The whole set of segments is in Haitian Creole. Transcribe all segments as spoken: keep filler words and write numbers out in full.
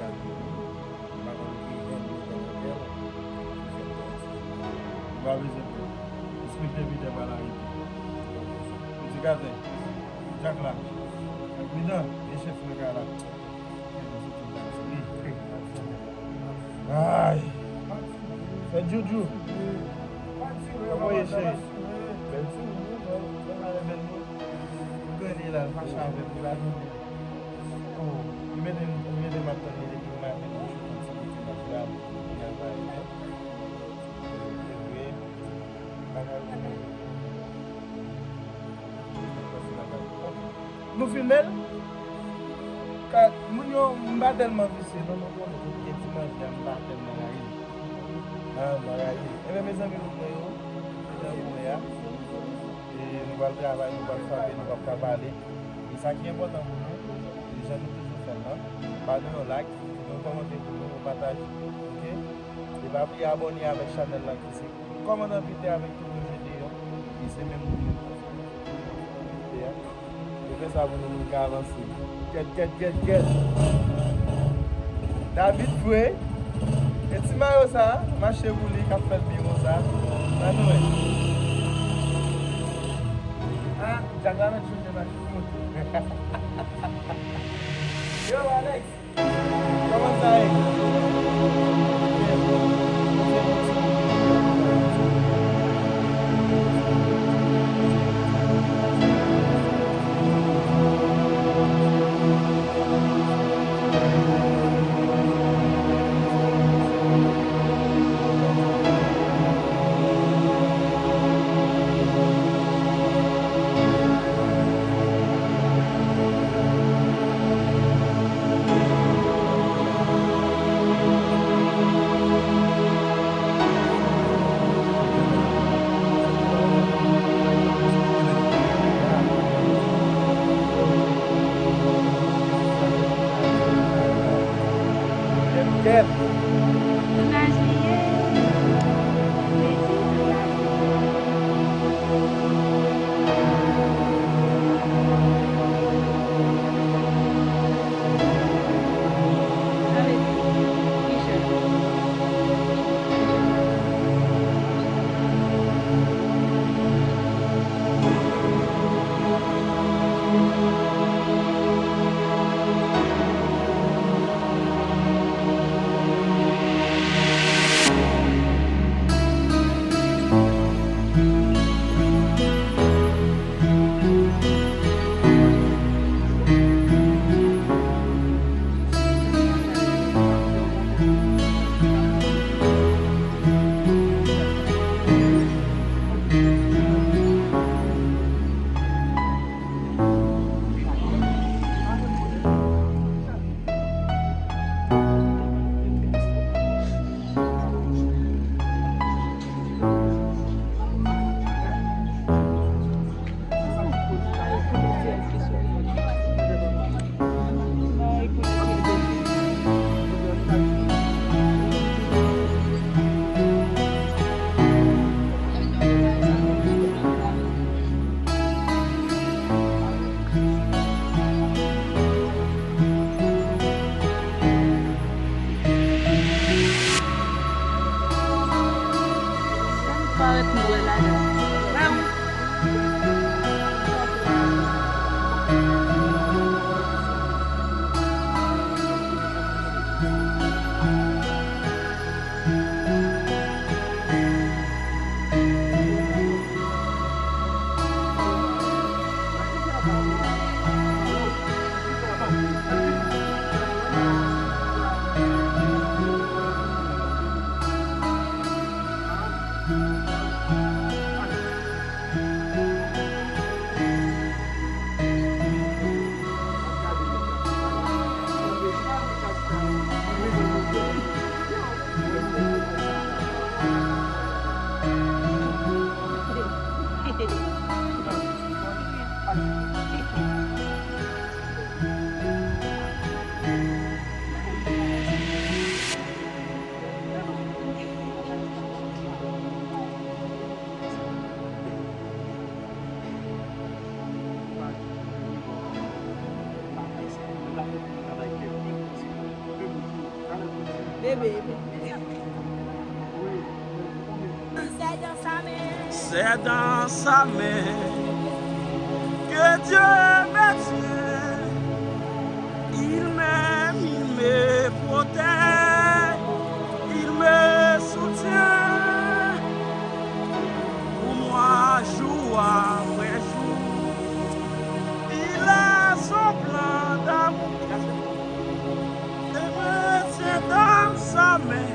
gade. M pa konn ki jèn yo konn fè l. Ou pa bezwen pè. Enspektè Peter pral arete. Ou di Kazen, Jak la. Ak Midan, e chèf mwen ka la. Ay. Sè Djoudjou. Kòman w ye, cheri? Bèl timoun, wi, bèl, bèl mare, bèl moun. Ou trennen la, l fache avè m, li pa jwenn li. Oh, li mete m, li mete m ap tann li depi maten pou m chita ti piti mach la, pou m al bay li. Evre, bagay ou menm. Nou filme l? Ka, moun yo, m pa tèlman visye, non, nou konnen tout gen ti manje a, m pa tèlman rayi. Ah, bagay. Ebyen, mezanmi, nou pran yo. Mezanmi, nou pran yo. E nou pral travay, nou pral frape, nou pap ka pale. E sa ki enpòtan pou nou, e jan nou toujou fè l lan, ba nou yon like, yon kòmantè pou nou, yon pataj, oke? E pa bliye abòne avèk chanèl la ki se Kòmandan Peter avèk Toto Gedeon, e se menm moun yo. Peter, yo fè sa pou nou, pou nou ka avanse. Kèt, kèt, kèt, kèt. David vre. E ti mayo sa, mache pou li, k ap fè l byen konsa. Sa nou wè. Ah, Jack la mèt chanje mache pou mwen. Yo, Alex. Kòman sa ye? Kèt, kèt. Tounaj li ye. Mezi tounaj li ye. Sa m parèt mwen ladan. Bebe, bebe. C'est dans sa main. C'est dans sa main que Dieu me tient. Il m'aime, il me protège, il me soutient. Pour moi, jour après jour, il a son plan d'amour. Et me tient dans sa main,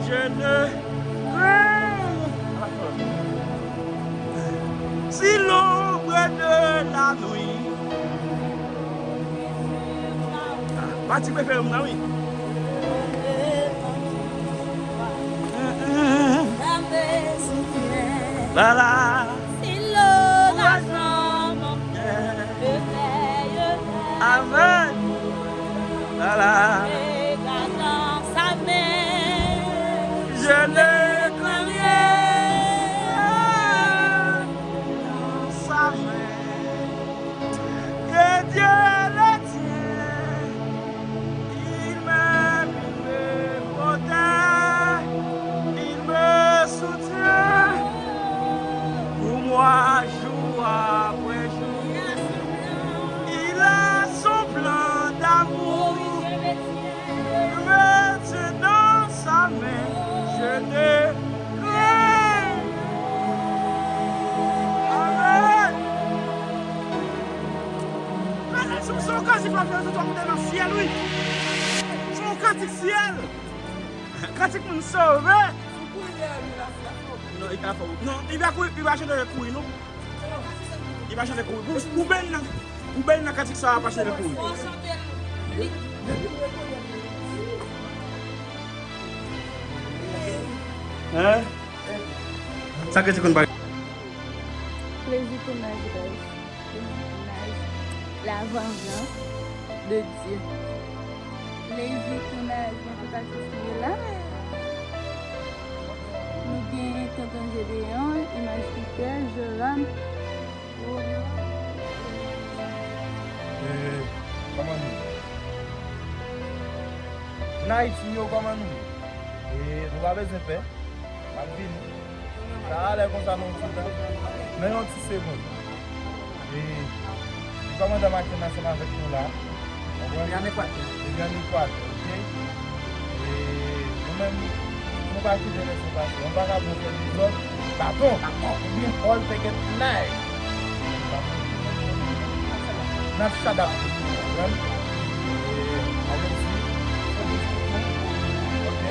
je ne crains. Si l'ombre de la nuit. Pati prefere m nan, wi. Voilà. Si l'orage en mon cœur, le veille, le veille. Amen. Voilà. Regarde dans sa main. Je ne crains rien. Dans sa main. Que Dieu le tient. Il m'aime, il me protège, il me soutient. Pour moi, jour après jour, il a son plan d'amour. Je me tiens dans sa main, je te crains. Amen. Se yon kantik w ap jwe, sou w ap monte nan syèl, wi. Se yon kantik syèl. Kantik moun sove. Non, li ka fè w. Non, li pa kouri, li pa chante kouri, non. Li pa chante kouri. Pou, pou bèl nan, pou bèl nan kantik sa, pa chante kouri. Hein? Sa kantik konn pale. Plezi tounaj, guys. Plezi tounaj. La vengeance de Dieu. Plezi tounaj, nan tout atis ki gen la. Nou gen Tonton Jedeyon, Imaj Peter, Joram. Eh, kòman nou ye? Moun Ayiti yo, kòman nou ye? Eh, nou pa bezwen pè. M ap vini. Talè konsa nan yon ti tan. Nan yon ti segonn. E, e kòmandan Makenn ansanm avèk nou la. Konprann? Depi ann Ekwatè. Depi ann Ekwatè, oke? E, nou menm, nou pa kite lè sa pase. Yon vagabon fè dezòd, baton. Baton. Oubyen all take it knife. N ap shut up. Konprann? E, Ayiti, oke?